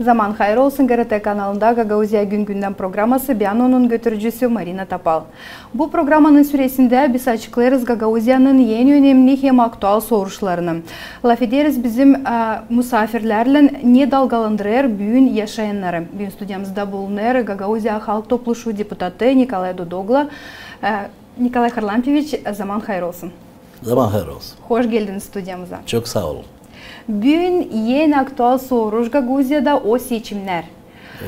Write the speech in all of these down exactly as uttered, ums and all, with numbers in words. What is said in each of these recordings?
Zaman hayır olsun. GRT kanalında Gagauziya gün-gündän programası, bän onun götürücüsü Marina Tapal. Bu programanın süresindä biz açıklêêrız Gagauziyanın en önemli hem aktual soruşlarını. Lafederiz bizim, e, musaafirlärlän, ne dalgalandırêr büün yaşayannarı. Büün studiyamızda bulunêr Gagauziya Halk Topluşu deputatı Nikolay Dodogla. E, Nikolay Harlampieviç, zaman hayır olsun. Zaman hayır olsun. Hoş geldiniz studiyamıza. Çok saa olun. Büün en aktual soruş Gagauziyada o seçimnär.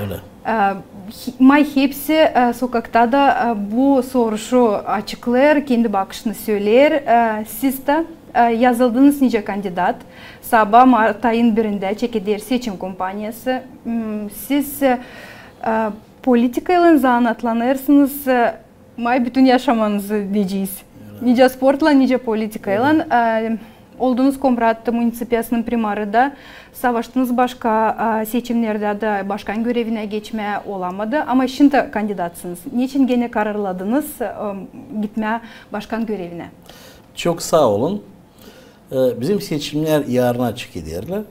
Ölä. E, hi-, may hepsi, e, sokakta da, e, bu soruşu açıklêêr, kendi bakışını söleer. E, siz dä, e, yazıldınız nicä kandidat. Sabaa mart ayın birindä çekeder seçim kompaniyası. M, siz, e, e, politikaylan zanaatlanêrsınız, e, may bütün yaşamanızı deyecez. Nicä sportlan, nicä politikaylan. E, oldunuz Komrat municipiyasının primarı da, savaştınız başka, e, seçimnerdä dä başkan görevinä geçmää olamadı, ama şindi kandidatsınız. Neçin genä kararladınız, e, gitmää başkan görevinä? Çok saa olun. E, bizim seçimnär yarına çekederlär.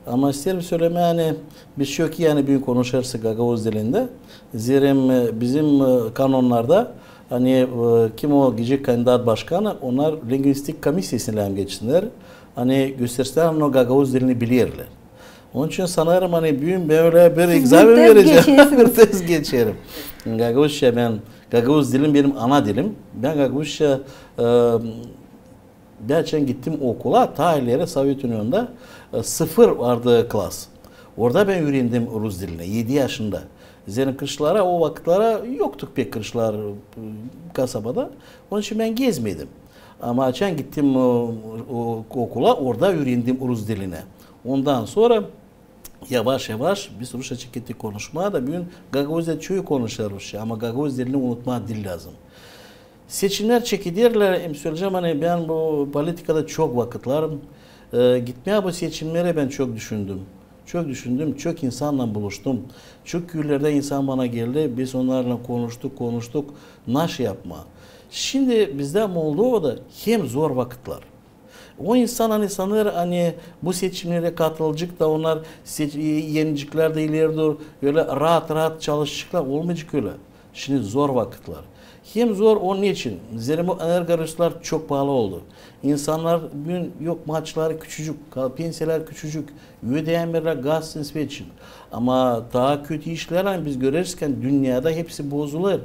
Ama isteerim sölemää, ani biz çok ii, ani büün konuşêrız gagauz dilindä. Zerä, e, bizim, e, kanonnarda, ani, e, kim o gidecek kandidat başkanı, onnar lingvistik komisiyasını lääzım geçsinnär, ani göstersinnär, ani o gagauz dilini bilerlär. Onun için sanêrım, ani büün bän ölä bir ekzamen verecäm, bir test geçerim. Gagauzça bän, gagauz dilim benim ana dilim. Bän gagauzça, e, Bän açan gittim okula, taa ileri Sovet Unionunda, e, sıfır vardı klas. Orada bän üürendim rus dilini, edi yaşında. Zerä kırışlara, o vakıtlara yoktuk pek kırışlar, e, kasabada. Onun için bän gezmedim. Ama açan gittim, e, o, okula, orada üürendim rus dilini. Ondan sora yavaş-yavaş biz rusça çekettik konuşmaa da, büün Gagauziyada çoyu konuşêr rusça, ama gagauz dilini unutmaa diil lääzım. Seçimnär çekederlär, hem söleyecäm, ani bän bu politikada çok vakıtlarım, e, gitmää bu seçimnerä bän çok düşündüm. Çok düşündüm, çok insannan buluştum. Çok küülerdän insan bana geldi, biz onnarlan konuştuk, konuştuk, naşı yapmaa. Şindi bizdä Moldovada hem zor vakıtlar. O insan, ani sanêr, ani bu seçimnerä katılacek da onnar seç-, e, enecekler dä ileri dooru ölä raat-raat çalışaceklar, olmayacek ölä. Şindi zor vakıtlar. Hem zor onun için, zerä bu energoresurslar çok paalı oldu. İnsannar büün yok, maaşları küçücük, ka-, pensiyalar küçücük, ödeyämeerlär gaz için, svet için. Ama taa kötü işlär, ani biz göreriz, ani dünnedä hepsi bozulêr.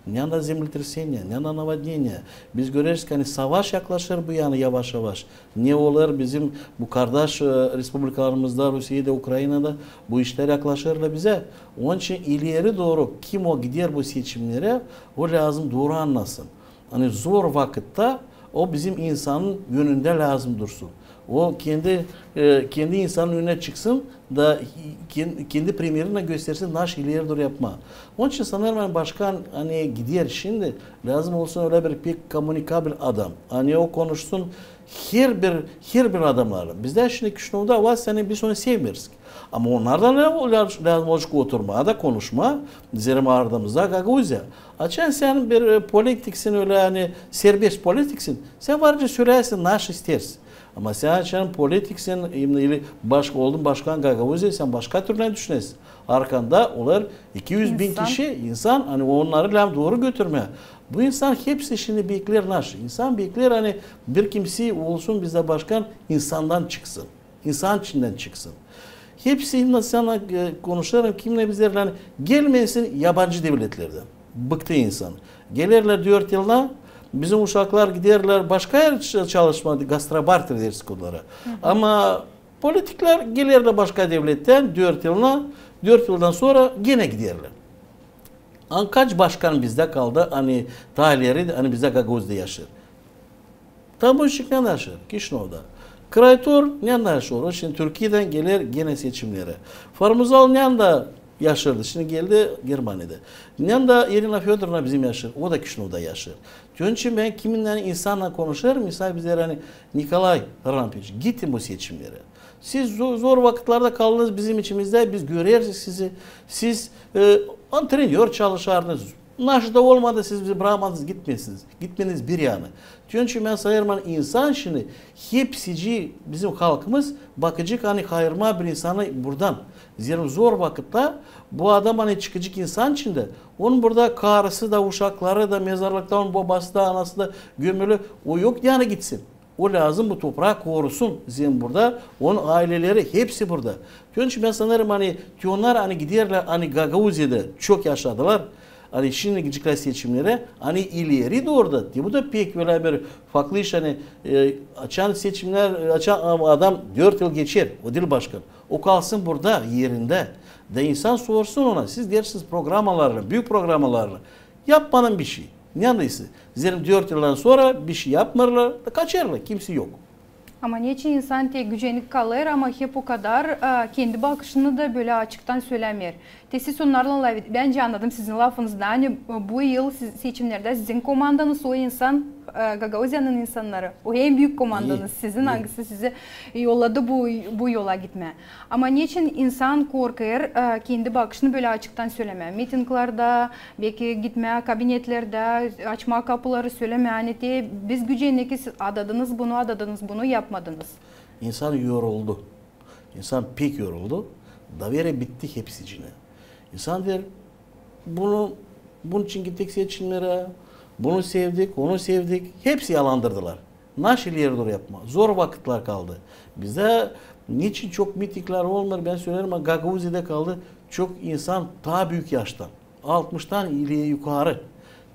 Neredä землетрясение, neredä наводнение. Biz göreriz, ani savaş yaklaşêr bu yana yavaş-yavaş. Ne olêr bizim bu kardaş, e, respublikalarımızda, Rusiyada, Ukraynada bu işlär yaklaşêrlar bizä. Onun için ileri dooru kim o gider bu seçimnerä, o lääzım dooru annasın. Ani zor vakıtta o bizim insanın önündä lääzım dursun. O kendi, e, kendi insanın önünä çıksın da ken-, kendi primerini göstersin, naşı ileri dooru yapmaa. Onun için sanêrım, ani başkan, ani gider şindi, lääzım olsun ölä bir pek komunikabil adam. Ani o konuşsun herbir, herbir adamnarlan. Bizdä şindi Kişinövda var, ani biz onu sevmeeriz. Ama onnardan lääzım olacek oturmaa da konuşmaa, zerä aramızda Gagauziya. Açan sän bir, e, politiksin, ölä, ani serbest politiksin, sän varınca söleyäsin, naşı isteersin. Ama sän açan politiksin, ili baş-, oldun başkan Gagauziya, sän başka türlü düşünersin. Arkanda olêr iki üz bin kişi, insan, ani onnarı lääzım dooru götürmää. Bu insan hepsi şindi bekleer naşı. İnsan bekleer, ani bir kimsey olsun bizdä başkan, insandan çıksın. İnsan içindän çıksın. Hepsi insannar, e, konuşêrım, kimnä bizlär, ani gelmesin yabancı devletlerdän. Bıktı insan. Gelerlär dört yılına, bizim uşaklar giderlär başka er ç-, çalışmaa, gastrobarter deeriz onnara. Ama politiklär gelerlär başka devlettän dört yılına, dört yıldan sora genä giderlär. Ani kaç başkan bizdä kaldı, ani taa ileri, ani bizdä Gagauziyada yaşêêr? Tamuçnik neredä yaşêêr? Kişinövda. Kraytor neredä yaşêêr? O şindi Türkiyedän geler genä seçimnerä. Farmuzal neredä yaşêêrdı? Şindi geldi Germaniyada. Neredä İrina Födorovna bizim yaşêêr? O da Kişinövda yaşêêr. Onun için bän kiminnän insannan konuşêrım, misal bizä, ani Nikolay Harlampieviç, gidin bu seçimnerä. Siz zo-, zor vakıtlarda kaldınız bizim içimizdä, biz göreriz sizi. Siz, e, antrenör çalışardınız, Naşı da olmadı, siz bizi brakmadınız, gitmesin, gitmeniz bir yana. Onun için bän sayêrım, ani insan şindi, hepsicii bizim halkımız bakacek, ani hayırma bir insanı buradan. Zerä zor vakıtta bu adam, ani çıkacek insan içindä, onun burada karısı da, uşakları da mezarlıkta, onun bobası da, anası da gömülü, o yok yani gitsin. O lääzım bu toprakı korusun, zerä burada, onun ayleleri hepsi burada. Onun için bän sanêrım, ani te onnar, ani giderlär, ani Gagauziyada çok yaşadılar, ani şindi gideceklär seçimnerä, ani ileri dooru da, te bu da pek ölä bir farklı iş, ani, e, açan seçimnär, e, açan, a, adam dört yıl geçer, o diil başkan. O kalsın burada, erindä. Da insan sorsun ona, siz deersiniz programalarını, büük programalarını. Yapmadın bişey. Ne annarsın? Zerä dört yıldan sora bişey yapmêêrlar, da kaçêrlar, kimsey yok. Ama neçin insan te gücenip kalêr, ama hep o kadar, e, kendi bakışını da bölä açıktan sölämeer. Te siz onnarlan lafet-, bän annadım sizin lafınızdan, ani, e, bu yıl siz, seçimnerdä sizin komandanız, o insan, e, Gagauziyanın insannarı, o en büük komandanız sizin, angısı sizi yolladı bu, bu yola gitmää. Ama neçin insan korkêr, e, kendi bakışını bölä açıktan sölämää? Mitinglerdä, beki gitmää kabinetlerdä, açmaa kapıları, sölämää, ani te biz güceneriz, adadınız bunu, adadınız bunu, yapmadınız. İnsan yoruldu. İnsan pek yoruldu. Doveriyä bitti hepsicinä. İnsan deer, bunu, bunun için gittik seçimnerä, bunu sevdik, onu sevdik. Hepsi yalandırdılar. Naşı ileri dooru yapmaa? Zor vakıtlar kaldı. Bizdä neçin çok mitinglär olmêêr, bän söleerim, ama Gagauziyada kaldı çok insan taa büük yaştan. Altmıştan ileri yukarı.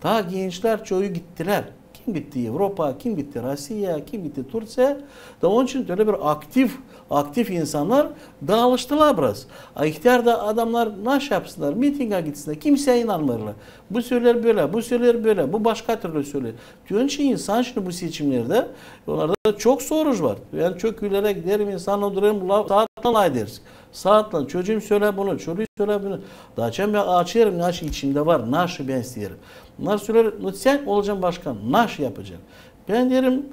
Taa gençlär çoyu gittilär. Kim gitti Evropa, kim gitti Rusiya, kim gitti Tursiya. Da onun için ölä bir aktiv, aktiv insannar daalıştılar biraz. A ihtär da adamnar naşı yapsınnar, mitingä gitsinnär, kimseyä inanmêêrlar. Bu söleer bölä, bu söleer bölä, bu başka türlü söleer. Onun için insan şindi bu seçimnerdä, onnarda da çok soruş var. Bän çok ülelärä giderim, insan o durum la-, saatlan lafederiz. Saatlan, çocuum sölä bunu, çocuum sölä bunu. Da açan bän açêrım, naşı içimdä var, naşı bän isteerim. Onnar söleer, no sän olacan başkan, naşı yapacan? Bän deerim,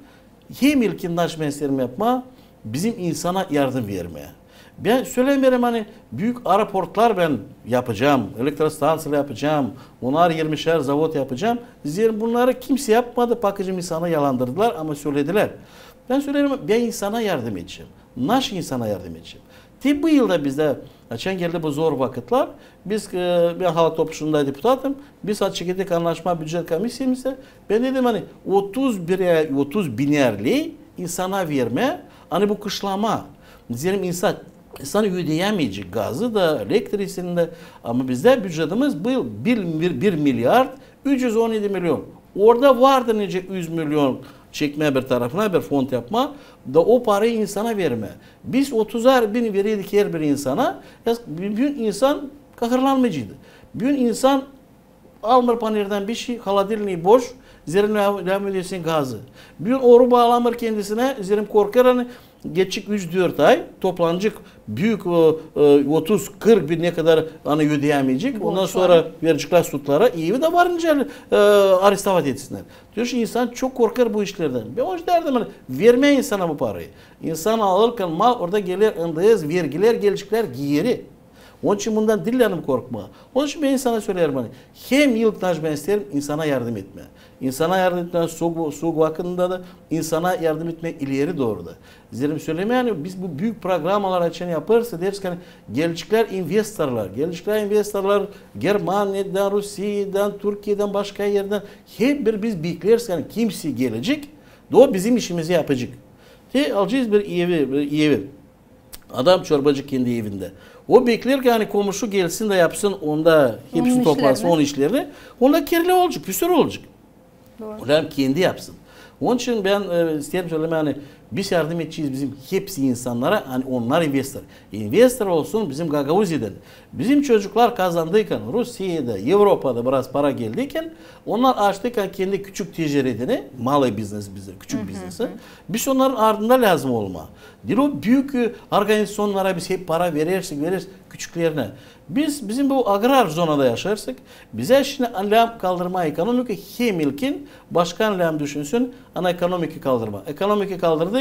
hem ilkin naşı bän isteerim yapmaa, bizim insana yardım vermää. Bän sölämeerim, ani büük aeroportlar bän yapacam, elektrostanţiyalar yapacam, onnar irmişer zavod yapacam. Zerä bunnarı kimsey yapmadı, bakıcı insana yalandırdılar, ama söledilär. Bän söleerim, bän insana yardım edecäm. Naşı insana yardım edecäm? Te bu yılda bizdä, açan geldi bu zor vakıtlar, biz, e, bän Halk Topluşunda deputatım, biz açıkladık annaşmaa bücet komisiyamızda. Bän dedim, ani otuz bir, otuz binär ley insana vermää, ani bu kışlamaa. Zerä insan, insan ödeyämeyecek gazı da, elektriini dä. Ama bizdä bücetimiz bu yıl bir, bir, bir milyard üç üz on edi milyon. Orada vardı nicä üz milyon çekmää bir tarafına, bir fond yapmaa, da o parayı insana vermää. Biz otuzar bin vereydik herbir insana, ya, büün insan kahırlanmayaceydı. Büün insan almêêr panerdän bişey, holodelnik boş, zerä lääzım ödesin gazı. Büün oruba alamêêr kendisinä, zerä korkêr, ani geçecek üç-dört ay, toplanacek büük, e, e, otuz, kırk bin ne kadar, ani ödeyämeyecek. Ondan sora vereceklär sudlara, evi dä var nicä, e, arestovat etsinnär. Diyor ki, insan çok korkêr bu işlerdän. Bän o yüzden dedim, ani vermää insana bu parayı. İnsan alırkan mal, orada geler N D S, vergilär geleceklär geeri. Onun için bundan diil lääzım korkmaa. Onun için bän insana söleerim, ani hem ilk naşı bän isteerim insana yardım etmää. İnsana yardım etmää, sook, sook vakıdında da insana yardım etmää ileri dooru da. Zerä sölemää, ani biz bu büük programalar açan yapêrız, deeriz ki, ani geleceklär investorlar, geleceklär investorlar Germaniyadan, Rusiyadan, Türkiyedän, başka erdän. Hep bir biz bekleriz, ani kimsey gelecek, da o bizim işimizi yapacek. Te alacez bir evi, bir evi. Adam çorbacı kendi evindä. O bekleer ki, ani komşu gelsin da yapsın, onda hepsini toplasın, onun işlerini. Onda kirli olacek, püsür olacek. Dooru. Lääzım kendi yapsın. Onun için bän, e, isteerim sölemää, ani biz yardım edecez bizim hepsi insannara, ani onnar investor. İnvestor olsun bizim Gagauziyadan. Bizim çocuklar kazandıykan, Rusiyada, Evropada biraz para geldiykan, onnar açtıykan kendi küçük ticaretini, малый бизнес bizdä, küçük biznesi, biz onnarın ardında lääzım olmaa. Diil o büük, e, organizaţionnara biz hep para verersik, vereriz küçüklerinä. Biz, bizim bu agrar zonada yaşêêrız. Bizä şindi lääzım kaldırmaa ekonomika, hem ilkin başkan lääzım düşünsün, ani ekonomika kaldırmaa. Ekonomika kaldırdı,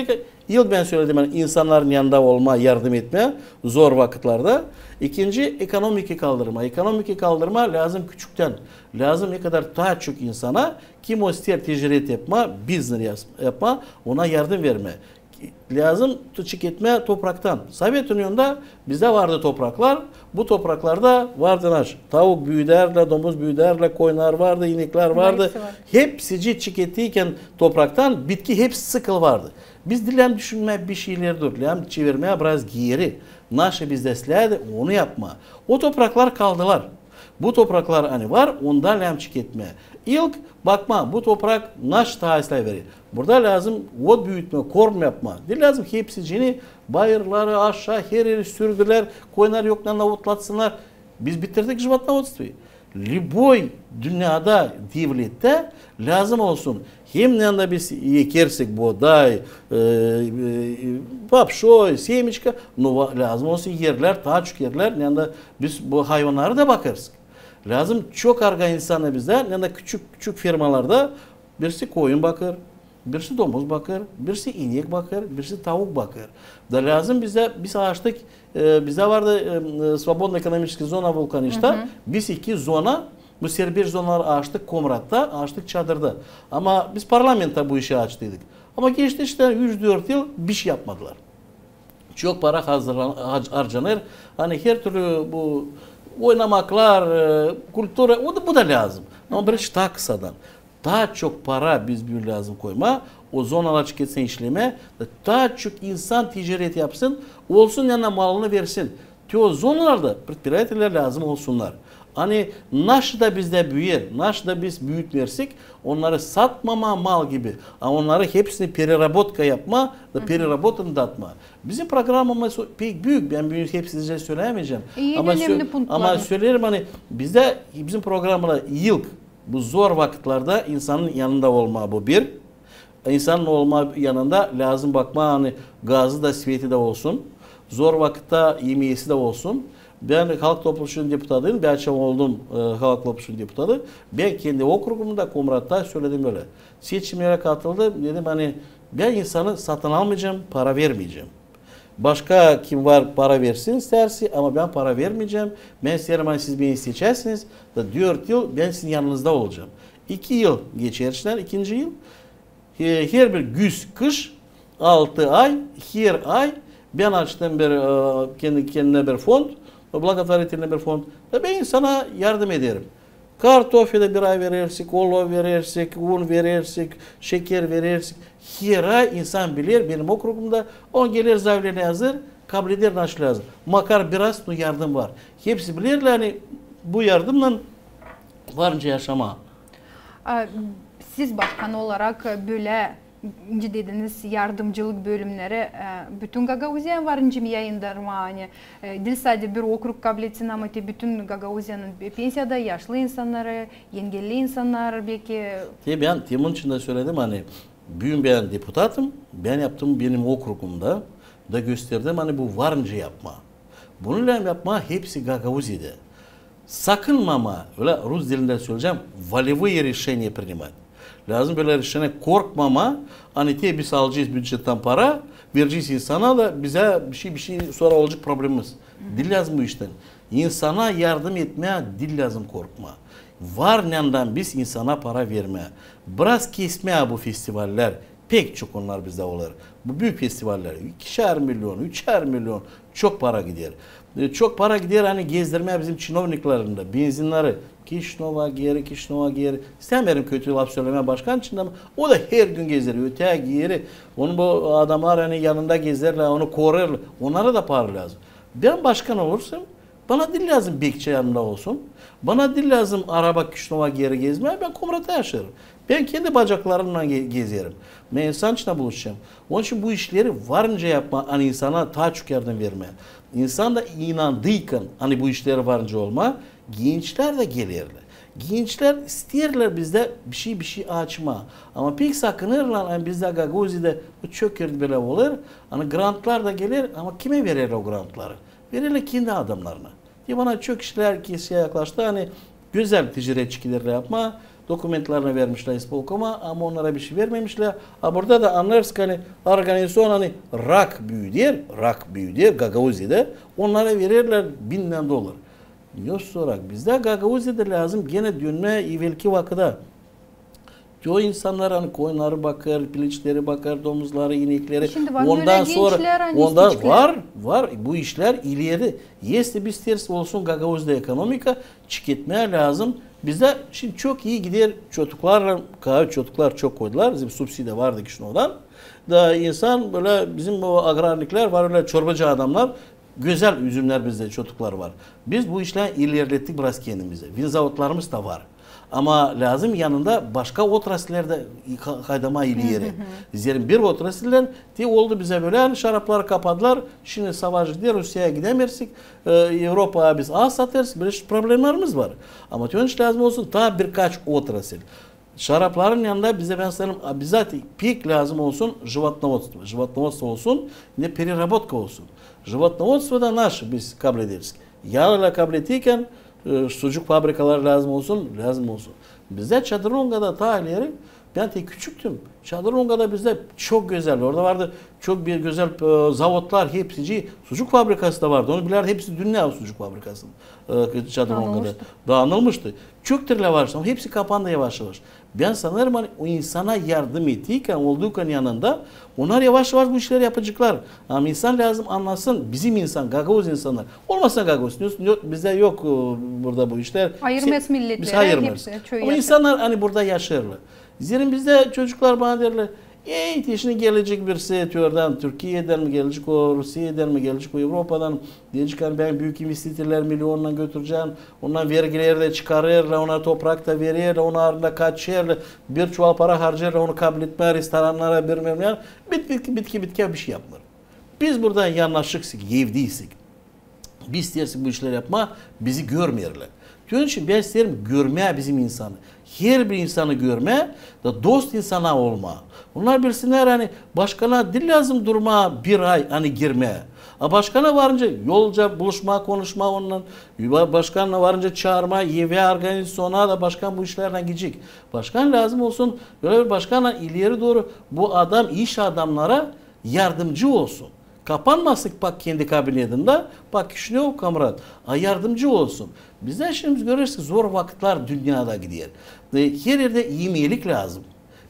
İlk bän söledim, yani insannarın yanında olma, yardım etmä zor vakıtlarda. İkinci, ekonomiki kaldırma. Ekonomiki kaldırma lääzım küçüktän. Lääzım ne kadar taa çok insana, kim o isteer ticaret yapma, biznes yap-, yapma, ona yardım vermä. Lääzım tu-, çıketmä topraktan. Sovet Unionunda bizdä vardı topraklar. Bu topraklarda vardı naş. Tavuk büüdärlär, domuz büüdärlär, koyunnar vardı, ineklär vardı. Hepsi var. Hepsicii çıkettiyän topraktan bitki hepsi sıkıl vardı. Biz diil lääzım düşünmä bişeyleri dur, lääzım çevirmä biraz geeri. Naşı bizdä isläädi, onu yapma. O topraklar kaldılar. Bu topraklar ani var, onda lääzım çıketmä. İlk bakma, bu toprak naş taa islää verer. Burada lääzım ot büütmä, korm yapma. Diil lääzım hepsicini bayırları aşaa, her eri sürdülär, koyunnar yok, ne otlatsınnar. Biz bitirdik животноводство. Любой dünnedä devlettä lääzım olsun. Hem ne biz ekersek buğday, e, e, papşoy, semêçka, no, va-, lääzım olsun erlär, taa çok erlär, ne biz bu hayvannarı da bakarız. Lääzım çok arga insana bizdä, ne küçük, küçük fermalarda birisi koyun bakêr, birisi domuz bakêr, birisi inek bakêr, birisi tavuk bakêr. Da lääzım bizdä, biz açtık, e, bizdä vardı, e, свободно-экономическая зона Вулканышта. Biz iki zona, bu serbest zonaları açtık Komratta, açtık Çadırda. Ama biz parlamentta bu işi açtıydık. Ama geçti işte üç-dört yıl, bişey yapmadılar. Çok para hazırlan-, har-, harcanêr. Ani her türlü bu oynamaklar, e, kultura, o da, bu da lääzım. Ama bir iş taa kısadan. Taa çok para biz büün lääzım koyma, o zonalar çıketsın işlemä, da taa çok insan ticaret yapsın, olsun yanına malını versin. Te o zonalarda предприятиелär lääzım olsunnar. Ani naşı da bizdä büüyer, naşı da biz büütmersek, onnarı satmama mal gibi, a onnarı hepsini переработка yapma, da переработанный datma. Bizim programamız pek büük, bän büün hepsicä sölämeyecäm. Ama sö-, ama söleerim, ani bizdä, bizim programada ilk bu zor vakıtlarda insanın yanında olma, bu bir. İnsanın olma yanında lääzım bakma, ani gazı da, sveti dä olsun. Zor vakıtta imeesi dä olsun. Bän Halk Topluşunun deputatıyım, bän açan oldum, e, Halk Topluşunun deputatı. Bän kendi okrugumda, Komratta söledim bölä. Seçimnerä katıldım, dedim, ani bän insanı satın almayacam, para vermeyecäm. Başka kim var, para versin isteerse, ama bän para vermeyecäm. Bän isteerim, ani siz beni seçersiniz, da dört yıl bän sizin yanınızda olacam. İki yıl geçer içindän, ikinci yıl, e, her bir güz, kış, altı ay, her ay bän açtım bir, e, kendi kendimä bir fond, благотворительный bir fond. Da bän insana yardım ederim. Kartofelä bir ay verersik, olov verersik, un verersik, şeker verersik. Her ay insan biler, benim okrugumda, on geler zayvlenä hazır, kabul eder, naşey lääzım. Makar biraz, no yardım var. Hepsi bilerlär, ani bu yardımnan var nicä yaşamaa. A, siz başkan olarak, e, bölä, nicä dediniz, yardımcılık bölümneri, e, bütün Gagauziya var nicä mi yayındırmaa, ani, e, diil sade bir okrug kabletsin, ama te bütün Gagauziyanın pe-, pensiyada yaşlı insannarı, engelli insannar, beki. Te bän, te bunun için dä söledim, ani büün bän deputatım, bän yaptım benim okrugumda, da gösterdim, ani bu var nicä yapmaa. Bunu lääzım yapmaa hepsi Gagauziyada. Sakınmamaa, ölä rus dilindä söleyecäm, волевые решения принимать. Lääzım bölä решение, korkmamaa, ani te biz alacez bücettän para, verecez insana da bizä bişey, bişey sora olacek problemamız. Diil lääzım bu iştän. İnsana yardım etmää diil lääzım korkmaa. Var neydän biz insana para vermää. Biraz kesmää bu festivallär. Pek çok onnar bizdä olêr. Bu büük festivallär. İkişär million, üçär million. Çok para gider. E, çok para gider, ani gezdirmää bizim çinovniklerin dä, benzinneri. Kişinöva geeri, Kişinöva geeri. İstämeerim kötü laf sölemää başkan için, ama o da her gün gezer, ötää geeri. Onu bu adamnar, ani yanında gezerlär, onu korêrlar. Onnara da para lääzım. Bän başkan olursam, bana diil lääzım bekçi yanımda olsun. Bana diil lääzım araba Kişinöva geeri gezmää, bän Komratta yaşêêrım. Bän kendi bacaklarımnan ge-, gezerim. Bän insan içindä buluşacam. Onun için bu işleri var nicä yapmaa, ani insana taa çok yardım vermää. İnsan da inandıykan, ani bu işleri var nicä olmaa, gençlär dä gelerlär. Gençlär isteerlär bizdä bişey, bişey açmaa. Ama pek sakınêrlar, ani bizdä Gagauziyada bu çok kerä bölä olêr, ani grantlar da geler, ama kimä vererlär o grantları? Vererlär kendi adamnarına. Te bana çok kişilär kesä yaklaştı, ani gözäl ticaret çıkederlär yapmaa, Dokumentlerini vermişlär ispolkoma, ama onnara bişey vermemişlär. A burada da annêêrsın, ani organizaţion, ani rak büüder, rak büüder Gagauziyada, onnara vererlär binnän dolar. Ne sorak, bizdä Gagauziyada lääzım genä dönmää evelki vakıda. Te o insannar, ani koyunnarı bakêr, piliçleri bakêr, domuzları, inekleri. Ondan sora, gençlär, ani onda var, var bu işlär ileri. Если biz isteersek olsun Gagauziyada ekonomika, çeketmää lääzım. Bizdä şindi çok ii gider çotuklarlan, kaavi çotuklar çok koydular, bizim subsidiya vardı Kişinövdan. Da insan bölä, bizim o agrarniklär var, ölä çorbacı adamnar, gözäl üzümnär bizdä, çotuklar var. Biz bu işlär ilerlettik biraz kendimizi. Vinzavodlarımız da var. Ama lääzım yanında başka otrasiller dä ka-, kaydamaa ileri. Zerä bir otrasiller te oldu bizä bölä, ani şarapları kapadılar. Şindi savaş gider, Rusiyaya gidämeersik. E, Evropaya biz az satêrız, bölä problemlerimiz var. Ama te onun için lääzım olsun taa birkaç otrasil. Şarapların yanında bizä, bän sanêrım, обязательно pek lääzım olsun животноводство. Животноводство olsun, ne переработка olsun. Животноводство da naşı biz kablederiz. Yalnız kablettikän, e, sucuk fabrikaları lääzım olsun, lääzım olsun. Bizdä Çadırongada taa ileri, bän te küçüktüm. Çadırongada bizdä çok gözäl, orada vardı çok bir gözäl, e, zavodlar, hepsicii, sucuk fabrikası da vardı. Onu biler hepsi dünnä, o sucuk fabrikasını, e, Çadırongada. Dağılmıştı. Dağılmıştı. Çok türlü var, ama hepsi kapandı yavaş-yavaş. Bän sanêrım, ani o insana yardım ettiykän, oldukkan yanında, onnar yavaş-yavaş bu işleri yapaceklar. Ama insan lääzım annasın, bizim insan, gagauz insannar. Olmasın gagauz, ne, ne, bizdä yok, e, burada bu işlär. Ayırmaz milletleri, biz ayırmaz. Hepsi, çoyu. Ama insannar, ani burada yaşêêrlar. Zerä bizdä çocuklar bana derlär, ey, te şindi gelecek birisi te oradan, Türkiyedän mi gelecek o, Rusiyadän mi gelecek o, Evropadan. Deyecek, ani bän büük investitorları milyonnan götürecäm, onnar vergileri dä çıkarêrlar, onnar toprak da vererlär, onnar ardında kaçêrlar, bir çuval para harcêêrlar, onu kabletmää, restorannara, bilmäm ne. Bitki, bitki, bitki, bir şey yapmêêr. Biz burada yanaşıksak, evdeysek, biz isteersek bu işleri yapmaa, bizi görmeerlär. Te onun için bän isteerim görmää bizim insanı. Herbir insanı görmää, da dost insana olmaa. Onnar bilsinnär, ani başkana diil lääzım durmaa bir ay, ani girmää. A başkana varınca yolca buluşmaa, konuşmaa onunnan. Ba-, başkana varınca çaarmaa evä, organizaţiona da başkan bu işlärlän gidecek. Başkan lääzım olsun, bölä bir başkannan ileri dooru bu adam iş adamnara yardımcı olsun. Kapanmasın pak kendi kabinetindä, pak Kişinöv, Komrat, a yardımcı olsun. Bizdä şindi biz göreriz, zor vakıtlar dünnedä gider. E, her erdä imelik lääzım.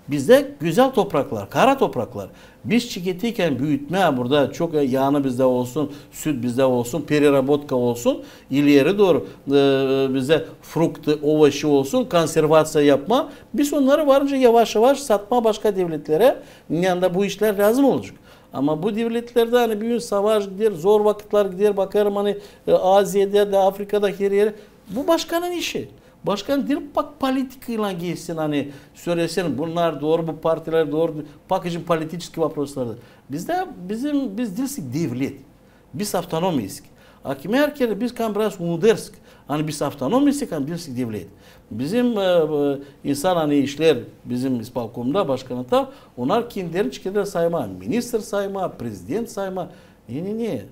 Bizdä gözäl topraklar, kara topraklar. Biz çekettikän büütmää burada çok, e, yaanı bizdä olsun, süt bizdä olsun, переработка olsun, ileri dooru, e, bizdä fruktı, ovoşi olsun, konservaţiya yapmaa. Biz onnarı varınca yavaş-yavaş satmaa başka devletlerä. Yanında bu işlär lääzım olacek. Ama bu devletlerdä, ani büün savaş gider, zor vakıtlar gider, bakêrım, ani, e, Aziyada da, Afrikada, her erdä. Bu başkanın işi. Başkan diil pak politikaylan gezsin, ani sölesin, bunnar dooru, bu partiler dooru, pak için политический вопросlarda. Bizdä, bizim, biz diilsik devlet. Biz avtonomiyayız. A kimi herkerä biz kan biraz unudêrız, ani biz avtonomiyayız, kan diilsik devlet. Bizim, e, e, insan, ani işleer bizim ispolkomda, başkanlıkta, onnar kendilerini çıkarêr saymaa, ministr saymaa, prezident saymaa. Ne, ne, ne.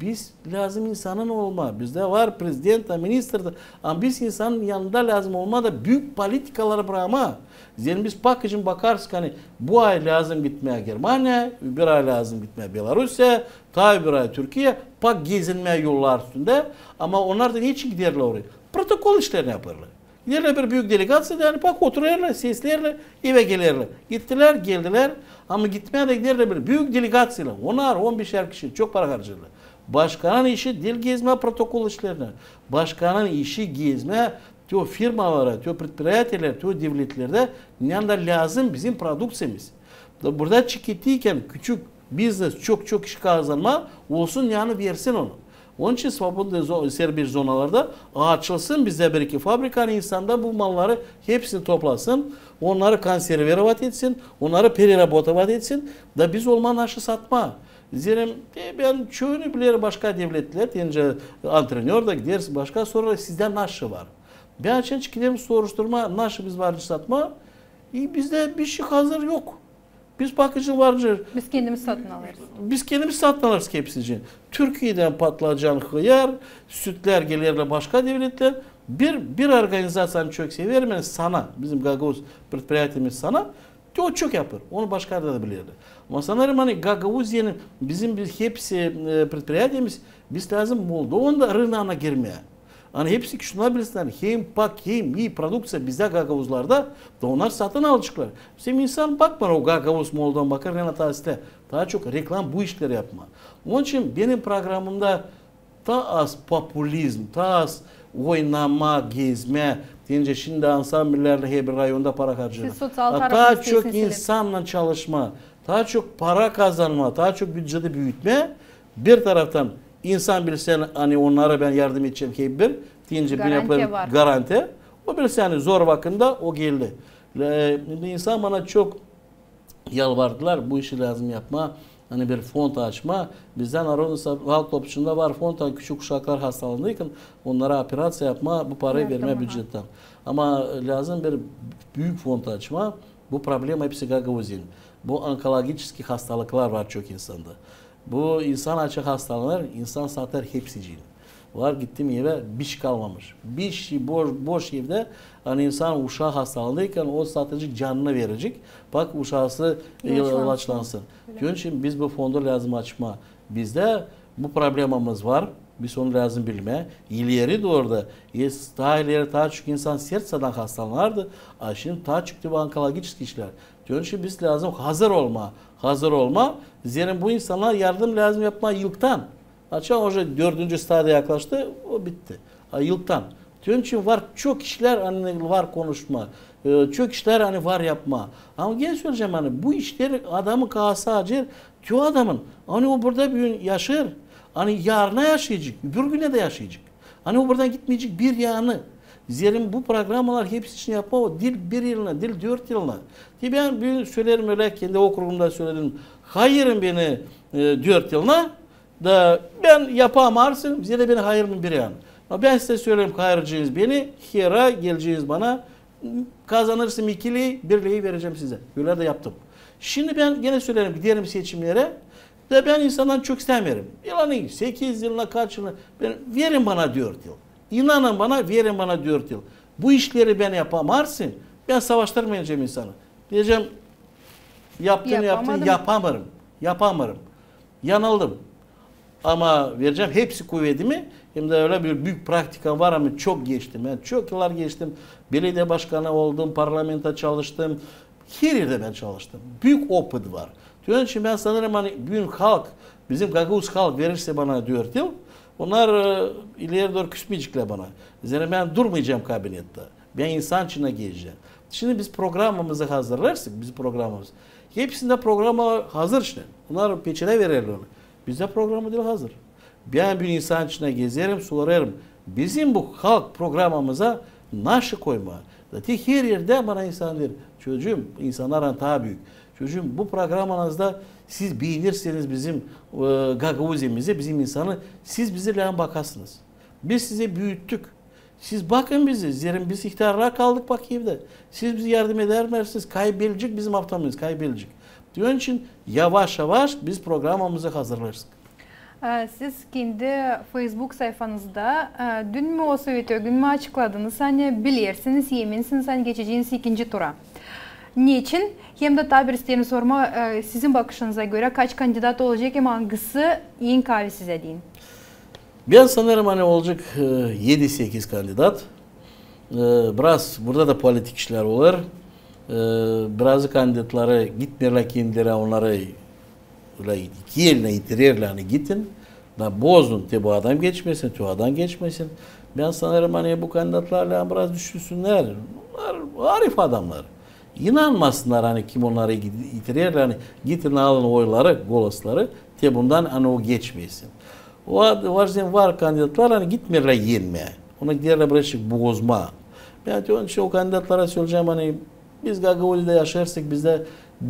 Biz lääzım insanın olmaa. Bizdä var prezident da, ministr da. Ama biz insanın yanında lääzım olmaa da büük politikaları brakmaa. Zerä biz pak için bakarız, ani bu ay lääzım gitmää Germaniyaya, öbür ay lääzım gitmää Belarusiyaya, taa öbür ay Türkiyeyä, pak gezinmää yollar üstündä. Ama onnar da ne için giderlär oraya? Protokol işlerini yapêrlar. Giderlär bir büük delegaţiyada, ani pak oturêrlar, sesleerlär, evä gelerlär. Gittilär, geldilär. Ama gitmää dä giderlär bir büük delegaţiyaylan. Onar, on beşer kişi, çok para harcêêrlar. Başkanın işi diil gezmää protokol işlerini. Başkanın işi gezmää te o firmalara, te o предприятиелерä, te o devletlerdä, ne anda lääzım bizim produkţiyamız. Da burada çekettikän küçük biznes çok-çok iş kazanmaa olsun, ne anda versin onu. Onun için свободный зо-, serbest zonalarda açılsın bizdä bir-iki fabrika, ani insan da bu malları hepsini toplasın, onnarı консервировать etsin, onnarı переработать etsin, da biz olmaa naşı satmaa. Zerä, e, bän çoyunu bilerim başka devletlerdä, deyni antrenör da gidersin başka, sorêr, sizdä naşı var. Bän açan çıkêrım soruşturmaa, naşı biz var satmaa, e, bizdä bişey hazır yok. Biz bakıcı varcı. Biz kendimiz satın alırız. Biz kendimiz satın alırız hepsicini. Türkiyeedän patlıcan, hıyar, sütlär gelerlär başka devletlär. Bir, bir organizaţiyanı çok severim, yani SANA, bizim gagauz предприятиемиз SANA, te o çok yapêr. Onu başka da bilerlär. Ama sanêrım, ani Gagauziyanın bizim bir hepsi e, предприятиемиз, biz lääzım Moldovanın da rınaana girmää. Ani hepsi kişiler bilsin, ani hem pak, hem ii produkţiya bizdä gagauzlarda, da onnar satın alaceklar. Bizim insan bakmêêr o gagauz, moldovan, bakêr, ne nasıl. Taa çok reklama, bu işleri yapmaa. Onun için benim programamda taa az populizm, taa az oynama, gezmää. Deyni şindi ansamblilärlän herbir rayonda para harcêêrlar. Siz soţial tarafını isteersiniz. Taa çok insannan çalışmaa, taa çok para kazanmaa, taa çok büceti büütmää. Bir taraftan insan bilsin, ani onnara bän yardım edecäm herbir. Deyni bän yapêrım garantiya. O bilsin, ani zor vakıdında o geldi. E, insan bana çok yalvardılar, bu işi lääzım yapmaa, ani bir fond açmaa. Bizdä Narodnıy Halk Topluşunda var fond, ani küçük uşaklar hastalandıktan onnara operaţiya yapmaa, bu parayı vermää bücettän. Ama lääzım bir büük fond açmaa. Bu problema hepsi Gagauziyanın. Bu onkologiçeskiy hastalıklar var çok insanda. Bu insan açan hastalanêr, insan satêr hepsicini. Var, gittim evä, bişey kalmamış. Bişey boş, boş evdä, ani insan uşaa hastalandıktan o satıcı canını verecek. Bak, uşaası ilaçlansın. Onun için biz bu fondu lääzım açmaa. Bizdä bu problemamız var. Biz onu lääzım bilmää. İleri dooru da, taa ileri taa çok insan sertsadan hastalanardı. A şindi taa çok da bu onkologiçeskiy işlär. Onun için biz lääzım hazır olmaa. Hazır olmaa. Zerä bu insannar yardım lääzım yapmaa ilktan. Açan уже dördüncü stadiya yaklaştı, o bitti. A, ilktan. Onun için var çok işlär, ani var konuşmaa, e, çok işlär, ani var yapmaa. Ama genä söleyecäm, ani bu işleri adamın kaası acıyêr, te o adamın, ani o burada büün yaşêêr, ani yarına yaşayacek, öbür günä dä yaşayacek. Ani o buradan gitmeyecek bir yanı. Zerä bu programalar hepsi için yapmaa, o diil bir yılına, diil dört yılına. Te bän büün söleerim ölä, kendi okrugumda söledim. Hayırın beni e, dört yılına, da bän yapamarsın, zerä beni hayırın bir yanı. Ama bän sizä söleerim, hayırcınız beni, hera geleceniz bana, kazanırsın iki ley, bir ley verecäm sizä. Ölä dä yaptım. Şindi bän genä söleerim, giderim seçimnerä, da bän insandan çok istämeerim. Yılını, sekiz yılına, kaç yılına, bän, verin bana dört yıl. İnanın bana, verin bana dört yıl. Bu işleri bän yapamarsın, bän savaştırmayacam insanı. Deyecäm, yaptın, yaptın, yapamêêrım, yapamêêrım. Yanıldım. Ama verecäm hepsi kuvedimi. Hem dä ölä bir büük praktikam var, ani çok geçtim. Bän çok yıllar geçtim. Belediye başkanı oldum, parlamentta çalıştım. Her erdä bän çalıştım. Büük opıt var. Onun için bän sanêrım, ani büün halk, bizim gagauz halk verirsä bana dört yıl, onnar e, ileri dooru küsmeyeceklär bana. Zerä bän durmayacam kabinettä. Bän insan içinä gezecäm. Şindi biz programamızı hazırlarsak, biz programamız. Hepsindä programa hazır şindi. Onnar peçetä vererlär onu. Bizdä programa diil hazır. Bän büün insan içinä gezerim, sorêrım. Bizim bu halk programamıza nasıl koymaa? Zaten her erdä bana insan deer, çocuum, insannar taa büük. Çocuum, bu programanızda siz beenerseniz bizim e, Gagauziyamızı, bizim insanı, siz bizi lääzım bakasınız. Biz sizi büüttük. Siz bakın bizi, zerä biz ihtärlar kaldık bak evdä. Siz bizi yardım edärseniz, kaybelecek bizim avtamız, kaybelecek. Onun için yavaş-yavaş biz programamızı hazırlarsak. E, siz kendi Facebook sayfanızda e, düün mü olsa, öte gün mü açıkladınız, ani bilersiniz, eminsiniz, ani geçeceniz ikinci tura. Neçin? Hem dä taa bir isteerim sormaa, e, sizin bakışınıza görä, kaç kandidat olacek hem angısı en kaavi sizä deyni? Bän sanêrım, ani olacek e, edi-sekiz kandidat. E, biraz burada da politik işlär olêr. E, birazı kandidatları gitmeerlär kendileri, onnarı ölä iki elinä itirerlär, ani gidin. Da bozun, te bu adam geçmesin, te o adam geçmesin. Bän sanêrım, ani bu kandidatlar lääzım biraz düşünsünnär. Onnar arif adamnar. İnanmasınnar, ani kim onnarı itirerlär, ani gidin alın oyları, golosları, te bundan, ani o geçmesin. O ad-, var, var kandidatlar, ani gitmeerlär enmää. Onu giderlär birazcık bozmaa. Bän te onun için o kandidatlara söleyecäm, ani biz Gagauziyada yaşêêrsak, bizdä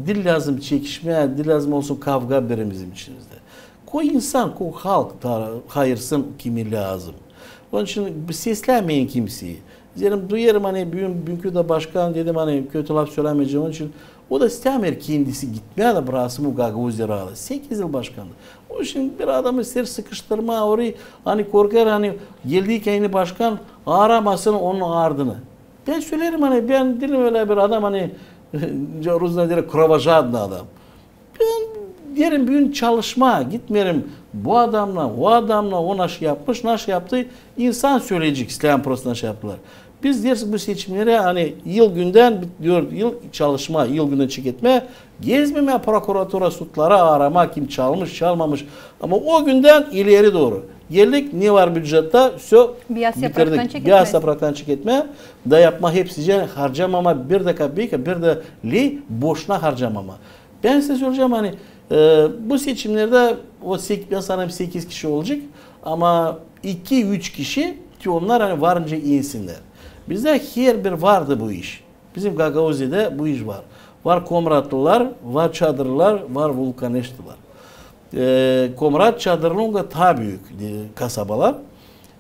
diil lääzım çekişmää, diil lääzım olsun kavga bizim içimizdä. Ko insan, ko halk da hayırsın kimi lääzım. Onun için seslämeyin kimseyi. Zerä duyêrım, ani büün, büünkü dä başkan dedim, ani kötü laf sölämeyecäm, onun için O da istämeer kendisi gitmää da bıraksın bu Gagauziya raatı. Sekiz yıl başkandı. O için bir adamı isteer sıkıştırmaa orayı, ani korkêr, ani geldiykän eni başkan aaramasın onun ardını. Bän söleerim, ani bän diilim ölä bir adam, ani ruslar deer, кровожадный adam. Bän deerim büün çalışmaa, gitmeerim bu adamnan, o adamnan, o naşı yapmış, naşı yaptı. İnsan söleyecek, islää prosto naşı yaptılar. Biz deeriz bu seçimnerä, ani yıl-gündän, dört yıl çalışmaa, yıl-gündän çeketmää, gezmemää prokuratura, sudları aaramaa, kim çalmış, çalmamış. Ama o gündän ileri dooru geldik, ne var bücettä, всё bitirdik. Biyaz yapraktan çeketmää, da yapmaa hepsicini, harcamamaa bir dä kapeyka, bir dä ley boşuna harcamamaa. Bän sizä söleyecäm, ani, e, bu seçimnerdä, o sek-, bän sanêrım sekiz kişi olacek, ama iki-üç kişi, ki onnar, ani, varınca ensinnär. Bizdä herbir vardı bu iş. Bizim Gagauziyada bu iş var. Var Komratlılar, var Çadırlılar, var Vulkaneştılar. E, Komrat, Çadırlı, ondan taa büük, e, kasabalar.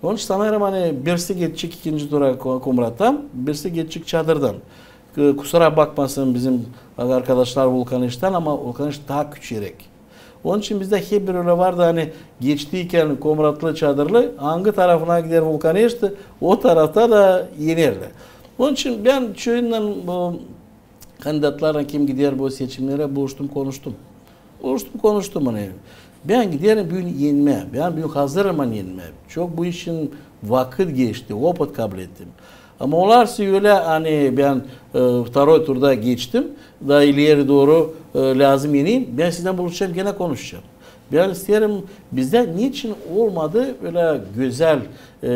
Onun için sanêrım, ani birisi geçecek ikinci tura Ko-, Komrattan, birisi geçecek Çadırdan. E, kusura bakmasın bizim arkadaşlar Vulkaneştän, ama Vulkaneşt taa küçücük. Onun için bizdä hep bir ölä vardı, ani geçtiykän Komratlı, Çadırlı, angı tarafına gider Vulkaneşt, o tarafta da enerlär. Onun için bän çoyunnan, bu kandidatlarlan, kim gider bu seçimnerä, buluştum, konuştum. Buluştum, konuştum, ani bän giderim büün enmää, bän büün hazırım, ani enmää. Çok bu için vakıt geçti, opıt kablettim. Ama olarsa ölä, ani bän, e, второй turda geçtim, da ileri dooru, e, lääzım eneyim, bän sizinnän buluşacam, genä konuşacam. Bän isteerim, bizdä neçin olmadı ölä gözäl, e,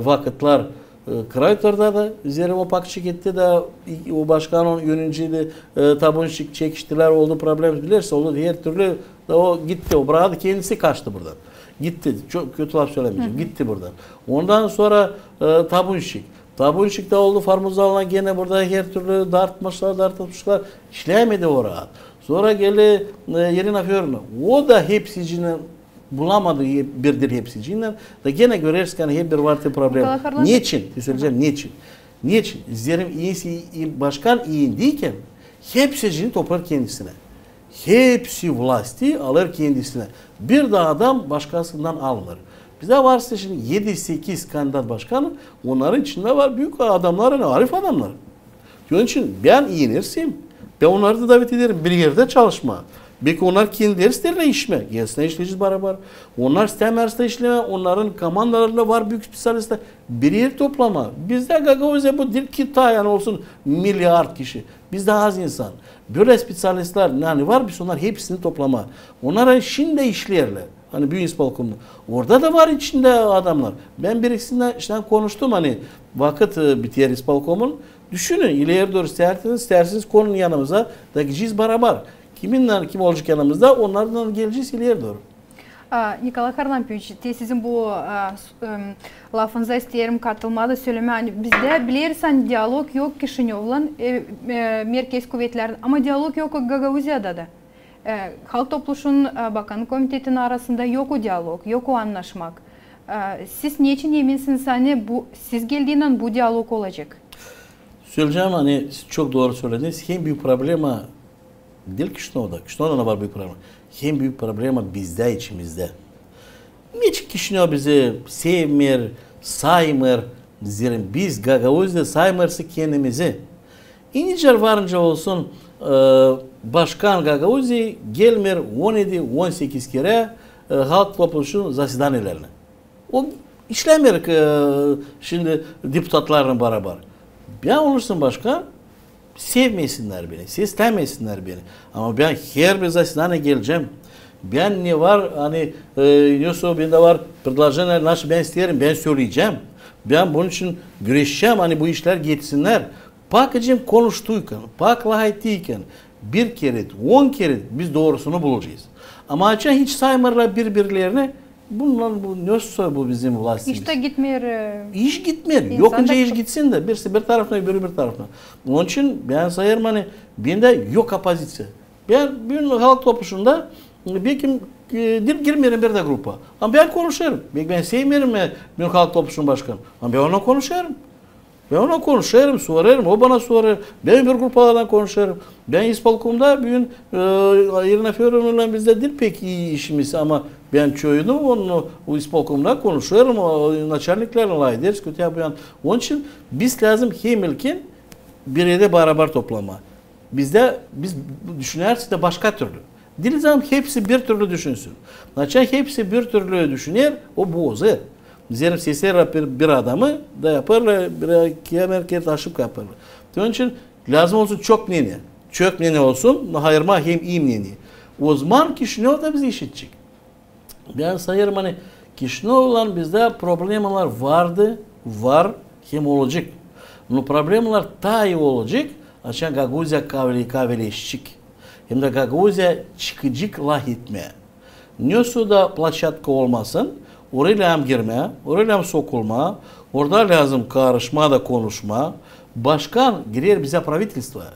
vakıtlar, e, Kraytorda da, zeerä o pakçı gitti da, i-, o başkan onun önüncüydü, e, Tabunşik, çekiştilär, oldu problem, bilersiniz, oldu hertürlü, da o gitti, o bıraktı, kendisi kaçtı buradan. Gitti, çok kötü laf sölemeyecäm, gitti buradan. Ondan sora, e, Tabunşik. Tabunşik tä oldu Farmuzanlan, genä burada hertürlü dartmışlar, dartmışlar. İşlämedi o raat. Sora geldi, e, İrina Födorovna. O da hepsicini bulamadı, hep-, birdir hepsicinnän. Da genä görersiniz, ani hep bir var te problema. Neçin? Söleyecäm, neçin? Neçin? Zeerä başkan endiykän hepsicini toplar kendisinä. Hepsi vlasti alêr kendisinä. Bir dä adam başkasından almêêr. Bizdä var şindi edi-sekiz kandidat başkan, onnarın içindä var büük adamnar, ani arif adamnar. Onun için bän enersem, bän onnarı da davet ederim bir erdä çalışmaa. Beki onnar kendileri isteerlär işlemää, gelsinnär, işleyecez barabar. Onnar istämeerlär işlemää, onnarın komandalarında var büük spesialistlär. Bir er toplamaa. Bizdä Gagauziya bu diil Kitay, ani olsun milyard kişi. Bizdä az insan. Bölä spesialistlär, ani var, biz onnar hepsini toplamaa. Onnar, ani şindi işleerlär. Ani büün ispolkomda. Orada da var içindä adamnar. Bän bir-ikisinnän, işte, konuştum, ani vakıt, e, biter ispolkomun. Düşünün, ileri dooru istärsiniz, istärsiniz konun yanımıza, da gidecez barabar. Kiminnän, kim olacek yanımızda, onnarlan gelecez ileri dooru. A, Nikolay Harlampiç, te sizin bu, a, s-, em, lafınıza isteerim katılmaa da sölemää, ani bizdä bileriz, ani dialog yok Kişinövlan, e, e, merkez kuvetlärlän, ama dialog yok Gagauziyada da. E, Halk Topluşun, e, Bakan Komitetin arasında yok o dialog, yok o annaşmak. E, siz neçin eminsiniz, ani bu, siz geldiynän bu dialog olacek? Söleyecäm, ani siz çok dooru sölediniz. En büük problema diil Kişinövda. Kişinövda da var büük problema. En büük problema bizdä, içimizdä. Neçin Kişinöv bizi sevmeer, saymêêr, zeerä biz Gagauziyada saymêêrız kendimizi. İnecär varınca olsun, e, başkan Gagauziya gelmeer on edi, on sekiz kerä, e, Halk Topluşun zasedaniyelerinä. O işlämeer, e, şindi deputatlarlan barabar. Bän olursam başkan, sevmesinnär beni, sestämesinnär beni. Ama bän herbir zasedaniya gelecäm. Bän ne var, ani, e, nesoy bendä var предложение, naşey bän isteerim, bän söleyecäm. Bän bunun için güreşecäm, ani bu işlär geçsinnär. Pak için konuştuykän, pak lafettiyken, bir kerä, on kerä biz doorusunu bulacez. Ama açan hiç saymêêrlar biri-birlerini, bunnar bu, nesoy bu bizim vlastimız. İş tä gitmeer, e, iş gitmeer. Yok, öncä iş gitsin dä, birisi bir tarafına, öbürü bir tarafına. Onun için bän sayêrım, ani bendä yok oppoziţiya. Bän büün Halk Topluşunda, e, bekim, e, diil girmeerim bir dä grupa. Ama bän konuşêrım. Beki bän sevmeerim, e, büün Halk Topluşunun başkanı. Ama bän onunnan konuşêrım. Bän ona konuşêrım, sorêrım, o bana sorêr. Bän bir grupalardan konuşêrım. Bän ispolkomda büün, e, İrina Födorovnaylan bizdä diil pek ii işimiz, ama bän çoyunu onun o ispolkomda konuşêrım, o naçalniklerlän lafederiz, kötü yapıyorum. Onun için biz lääzım hem ilkin bir erdä barabar toplamaa. Bizdä, biz düşüneriz dä başka türlü. Diil lääzım hepsi bir türlü düşünsün. Açan hepsi bir türlü düşüner, o bozêr. Zerä seseerlär bir, bir adamı da yapêrlar, bir, kiyamär kert aşıpka yapêrlar. Onun için lääzım olsun çok мнение. Çok мнение olsun, но ayırmaa hem ii мнение. Ozaman Kişinöv da bizi işidecek. Bän sanêrım, ani Kişinövlan bizdä problemalar vardı, var hem olacek. Но problemalar taa ii olacek, açan Gagauziya kaveli-, kaveleşecek. Hem dä Gagauziya çıkacek lafetmää. Nesoy da ploţatka olmasın, orayı lääzım girmää, orayı lääzım sokulmaa, orada lääzım karışmaa da konuşmaa. Başkan girer bizä правительствоя.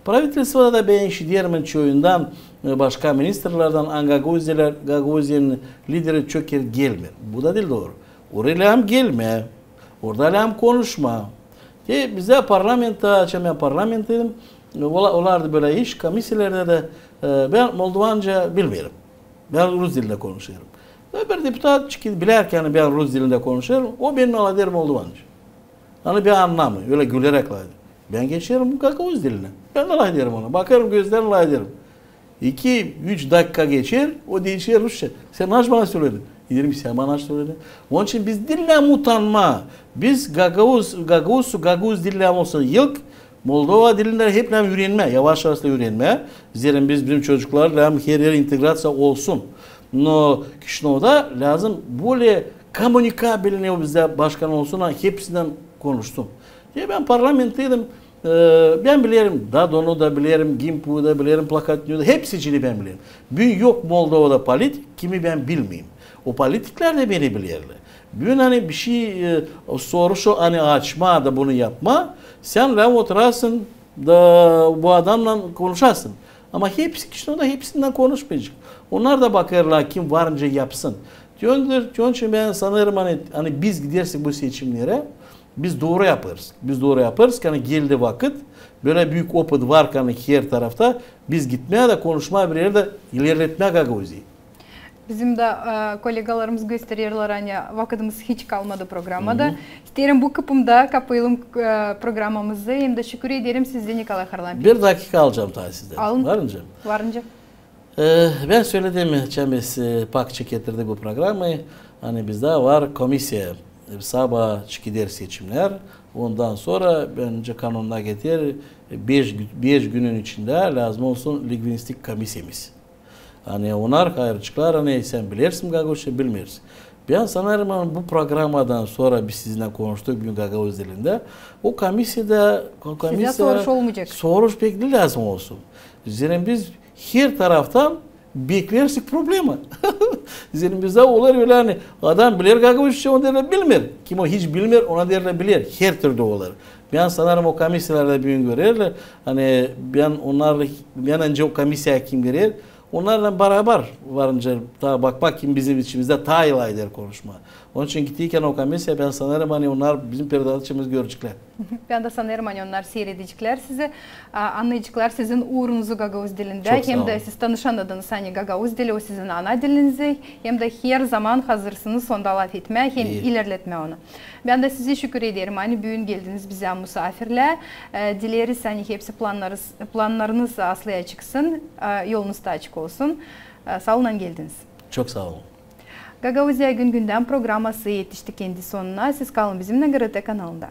Правительствода da bän işiderim çoyundan, e, başka ministrlerdän, ani gagauziyalilär, Gagauziyanın lideri çok kert gelmeer. Bu da diil dooru. Orayı lääzım gelmää, orada lääzım konuşmaa. Te bizdä parlamentta, açan bän parlamenttaydım, e, ola-, olardı bölä iş, komisiyalarda da, e, bän moldovanca bilmeerim. Bän rus dilindä konuşêrım. Ve bir deputat çıkêr, bilär ki, ani bän rus dilindä konuşêrım, o bennän lafeder moldovanca. Ani bän annamêêrım, ölä güleräk lafeder. Bän geçerim gagauz dilinä. Bän dä lafederim ona. Bakêrım gözlerinä, lafederim. İki, üç dakika geçer, o diişer rusça. Sän naşey bana söledin? Deerim, sän bana naşey söledin? Onun için biz diil lääzım utanmaa. Biz gagauz, gagauz, gagauz diil lääzım olsun ilk, Moldova dilini hep lääzım üürenmää, yavaş-yavaş da üürenmää. Zerä biz, bizim çocuklar lääzım her yer integraţiya olsun. Но Kişinövda lääzım более коммуникабельный o bizdä başkan olsun, ani hepsindän konuşsun. Ya bän parlamenttaydım, e, bän bilerim, Dadonu da bilerim, Gimpuyu da bilerim, Plahotniyu da, hepsicini bän bilerim. Büün yok Moldovada politik, kimi bän bilmeerim. O politiklär dä beni bilerlär. Büün ani bişey, e, soruş o, ani açmaa da bunu yapmaa, sän lääzım oturasın da bu adamnan konuşasın. Ama hepsi Kişinövda hepsindän konuşmayacek. Onnar da bakêrlar, kim var nicä yapsın. Onun için bän sanêrım, ani, ani biz gidersek bu seçimnerä, biz dooru yapêrız. Biz dooru yapêrız, ani geldi vakıt, bölä büük opıt var, ani her tarafta, biz gitmää dä konuşmaa bir erdä, ilerletmää Gagauziyayı. Bizim dä, e, kollegalarımız göstererlär, ani vakıdımız hiç kalmadı programada. Hı hı. İsteerim bu kıpımda kapayalım, e, programamızı. Hem dä şükür ederim sizä, Nikolay Harlampiç. Bir dakika alacam taa sizdän. Alın. Var nicä? Var nicä. E, bän söledim, çamäsi, e, PAK çıketirdi bu programayı. Ani bizdä var komisiya, e, saba çıkeder seçimnär. Ondan sora, bän nicä kanonuna getir, e, beş gü-, beş günün içindä lääzım olsun lingvistik komisiyamız. Ani onnar ayıraceklar, ani sän bilersin gagauzça, bilmeersin. Bän sanêrım, ani bu programadan sora biz sizinnän konuştuk büün gagauz dilindä. O komisiyada, o komisiyada soruş olmayacek. Soruş pek diil lääzım olsun. Zerä biz her taraftan beklersik problema. Zerä bizdä olêr ölä, ani adam biler gagauzça, ona derlär bilmeer. Kim o hiç bilmeer, ona derlär biler. Her türlü olêr. Bän sanêrım, o komisiyalarda büün görerlär. Ani bän onnarlan, bän öncä o komisiyaya kim girer, onnarlan barabar var nicä taa bakmaa, kim bizim içimizdä taa ii lafeder konuşmaa. Onun için giderkän o komisiyaya, bän sanêrım, ani onnar bizim peredacamızı göreceklär. Bän dä sanêrım, ani onnar siiredeceklär sizi, a, annayaceklar sizin uurunuzu gagauz dilindä. Çok saa olun. Hem dä siz tanış annadınız, ani gagauz dili o sizin ana diliniz, hem dä her zaman hazırsınız onda lafetmää hem ilerletmää onu. Bän dä sizä şükür ederim, ani büün geldiniz bizä musaafirlää. E, dileriz, ani hepsi plannarınız, plannarınız aslıya çıksın, e, yolunuz da açık olsun. E, saa olun, ani geldiniz. Çok saa olun. Gagauziya gün-gündän programası etişti kendi sonuna. Siz kalın bizimnän GRT kanalında.